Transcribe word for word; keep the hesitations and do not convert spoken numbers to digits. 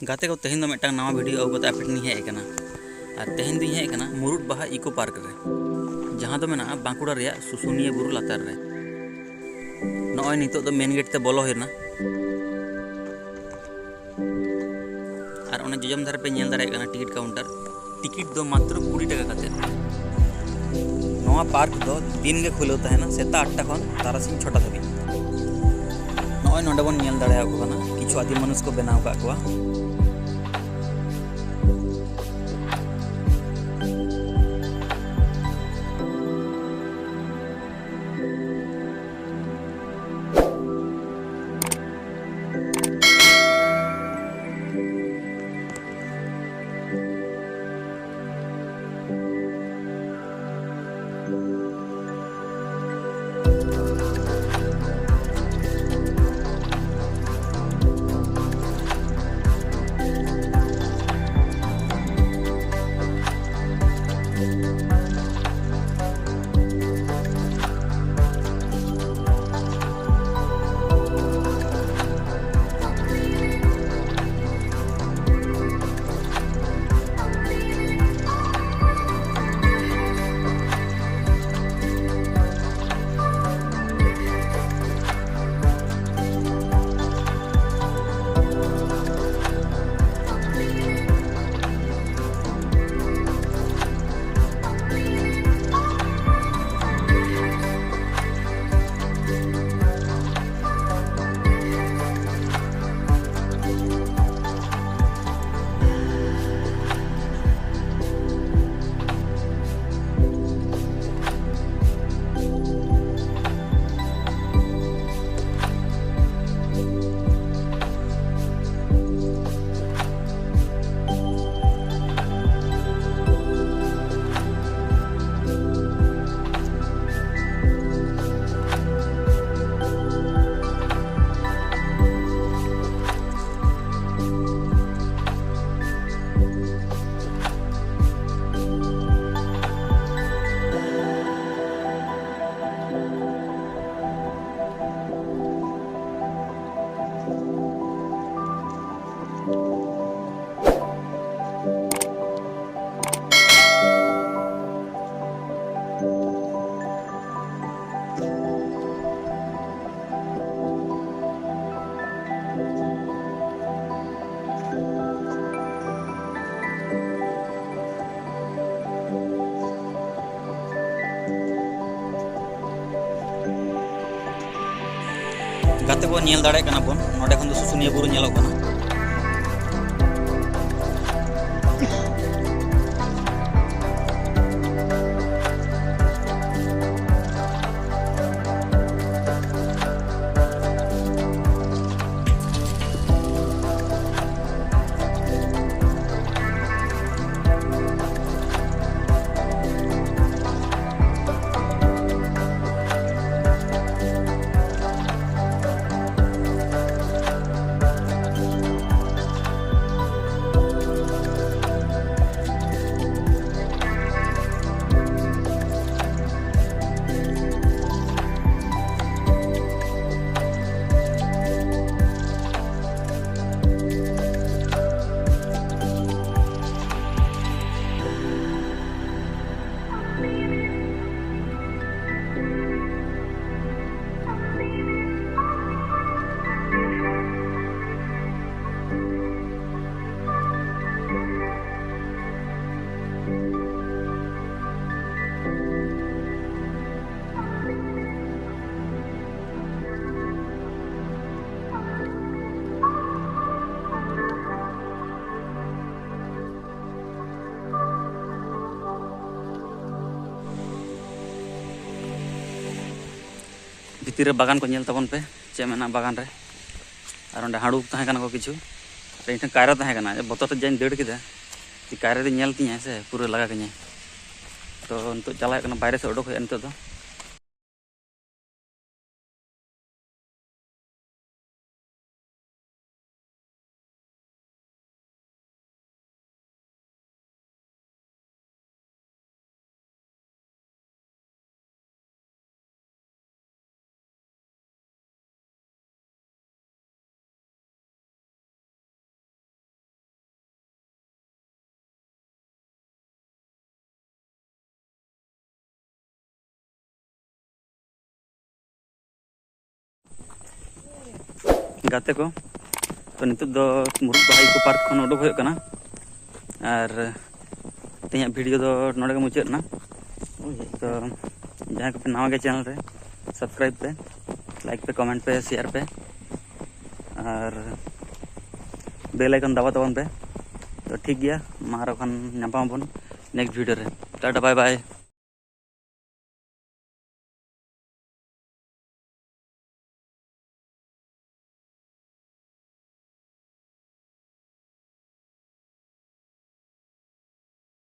ᱜᱟᱛᱮ ᱠᱚ, ᱛᱮᱦᱮᱧ ᱫᱚ ᱢᱤᱫᱴᱟᱝ ᱱᱟᱣᱟ ᱵᱷᱤᱰᱤᱭᱳ ᱟᱹᱜᱩ ᱠᱟᱛᱮ ᱟᱯᱮ ᱴᱷᱮᱱ ᱤᱧ ᱦᱮᱡ ᱟᱠᱟᱱᱟ᱾ ᱟᱨ ᱛᱮᱦᱮᱧ ᱫᱩᱧ ᱦᱮᱡ ᱟᱠᱟᱱᱟ ᱢᱩᱨᱩᱫ ᱵᱟᱦᱟ ᱤᱠᱳ ᱯᱟᱨᱠ ᱨᱮ, ᱡᱟᱦᱟᱸ ᱫᱚ ᱢᱮᱱᱟᱜᱼᱟ ᱵᱟᱸᱠᱩᱲᱟ ᱨᱮᱭᱟᱜ ᱥᱩᱥᱩᱱᱤᱭᱟᱹ ᱵᱩᱨᱩ ᱞᱟᱛᱟᱨ ᱨᱮ᱾ ᱱᱚᱜᱼᱚᱭ ᱱᱤᱛᱚᱜ ᱫᱚ ᱢᱮᱱ ᱜᱮᱴ ᱛᱮ ᱵᱚᱞᱚ ᱦᱩᱭᱱᱟ᱾ ᱟᱨ ᱚᱱᱮ ᱡᱚᱡᱚᱢ ᱫᱷᱟᱨᱮ ᱯᱮ ᱧᱮᱞ ᱫᱟᱲᱮᱭᱟᱜ ᱠᱟᱱᱟ ᱴᱤᱠᱤᱴ ᱠᱟᱣᱩᱱᱴᱟᱨ᱾ ᱴᱤᱠᱤᱴ ᱫᱚ ᱢᱟᱛᱨᱚ ᱠᱩᱲᱤ ᱴᱟᱠᱟ ᱠᱟᱛᱮ᱾ ᱱᱚᱣᱟ ᱯᱟᱨᱠ ᱫᱚ ᱫᱤᱱ ᱜᱮ ᱠᱷᱩᱞᱟᱹᱣ ᱛᱟᱦᱮᱱᱟ, ᱥᱮᱛᱟᱜ ᱟᱴᱴᱟ ᱠᱷᱚᱱ ᱛᱟᱨᱟᱥᱤᱧ ᱪᱷᱚᱴᱟ ᱫᱷᱟᱹᱵᱤᱡ᱾ ᱱᱚᱜᱼᱚᱭ ᱱᱚᱰᱮ ᱵᱚᱱ ᱧᱮᱞ ᱫᱟᱲᱮᱭᱟᱠᱚ ᱠᱟᱱᱟ, ᱠᱤᱪᱷᱩ ᱟᱹᱫᱤᱢ ᱢᱟᱹᱱᱩᱥ ᱠᱚ ᱵᱮᱱᱟᱣ ᱟᱠᱟᱫ ᱠᱚᱣᱟ᱾ ᱛᱮᱵᱚᱱ ᱧᱮᱞ ᱫᱟᱲᱮᱭᱟᱜ ᱠᱟᱱᱟ ᱵᱚᱱ, ᱱᱚᱸᱰᱮ ᱠᱷᱚᱱ ᱫᱚ ᱥᱩᱥᱩᱱᱤᱭᱟᱹ ᱵᱩᱨᱩ ᱧᱮᱞᱚᱜ ᱠᱟᱱᱟ᱾ ᱵᱷᱤᱛᱤᱨ ᱨᱮ ᱵᱟᱜᱟᱱ ᱠᱚ ᱧᱮᱞ ᱛᱟᱵᱚᱱ ᱯᱮ, ᱪᱮᱫ ᱢᱮᱱᱟᱜᱼᱟ ᱵᱟᱜᱟᱱ ᱨᱮ᱾ ᱟᱨ ᱚᱸᱰᱮ ᱦᱟᱹᱲᱩ ᱛᱟᱦᱮᱸ ᱠᱟᱱᱟ ᱠᱚ ᱠᱤᱪᱷᱩ, ᱟᱨ ᱤᱧ ᱴᱷᱮᱱ ᱠᱟᱭᱨᱟ ᱛᱟᱦᱮᱸ ᱠᱟᱱᱟ, ᱵᱚᱛᱚᱨ ᱛᱮ ᱡᱟᱧ ᱫᱟᱹᱲ ᱠᱮᱫᱟ, ᱡᱮ ᱠᱟᱭᱨᱟ ᱫᱚ ᱧᱮᱞ ᱛᱤᱧᱟᱭ ᱥᱮ ᱯᱩᱨᱟᱹ ᱞᱟᱜᱟ ᱠᱟᱹᱧᱟᱭ᱾ ᱛᱚ ᱱᱤᱛᱚᱜ ᱪᱟᱞᱟᱜ ᱦᱩᱭᱩᱜ ᱠᱟᱱᱟ, ᱵᱟᱭᱨᱮ ᱥᱮᱫ ᱩᱰᱩᱠ ᱦᱩᱭᱩᱜᱼᱟ ᱱᱤᱛᱚᱜ ᱫᱚ᱾ ᱜᱟᱛᱮ ᱠᱚ, ᱛᱚ ᱱᱤᱛᱚᱜ ᱫᱚ ᱢᱩᱨᱩᱫ ᱵᱟᱦᱟ ᱤᱠᱳ ᱯᱟᱨᱠ ᱠᱷᱚᱱ ᱩᱰᱩᱠ ᱦᱩᱭᱩᱜ ᱠᱟᱱᱟ᱾ ᱟᱨ ᱛᱮᱦᱮᱧᱟᱜ ᱵᱷᱤᱰᱤᱭᱳ ᱫᱚ ᱱᱚᱰᱮ ᱜᱮ ᱢᱩᱪᱟᱹᱫ ᱮᱱᱟ᱾ ᱛᱚ ᱡᱟᱦᱟᱸᱭ ᱠᱚᱯᱮ ᱱᱟᱣᱟ ᱜᱮ ᱪᱮᱱᱮᱞ ᱨᱮ, ᱥᱟᱵᱥᱠᱨᱟᱭᱤᱵ ᱯᱮ᱾ ᱞᱟᱭᱤᱠ ᱯᱮ, ᱠᱚᱢᱮᱱᱴ ᱯᱮ, ᱥᱮᱭᱟᱨ ᱯᱮ, ᱟᱨ ᱵᱮᱞ ᱟᱭᱠᱚᱱ ᱫᱟᱵᱟᱣ ᱛᱟᱵᱚᱱ ᱯᱮ᱾ ᱛᱚ ᱴᱷᱤᱠ ᱜᱮᱭᱟ, ᱢᱟ ᱟᱨᱚ ᱠᱷᱟᱱ ᱧᱟᱯᱟᱢ ᱟᱵᱚᱱ ᱱᱮᱠᱥᱴ ᱵᱷᱤᱰᱤᱭᱳ ᱨᱮ᱾ ᱴᱟᱴᱟ, ᱵᱟᱭ ᱵᱟᱭ᱾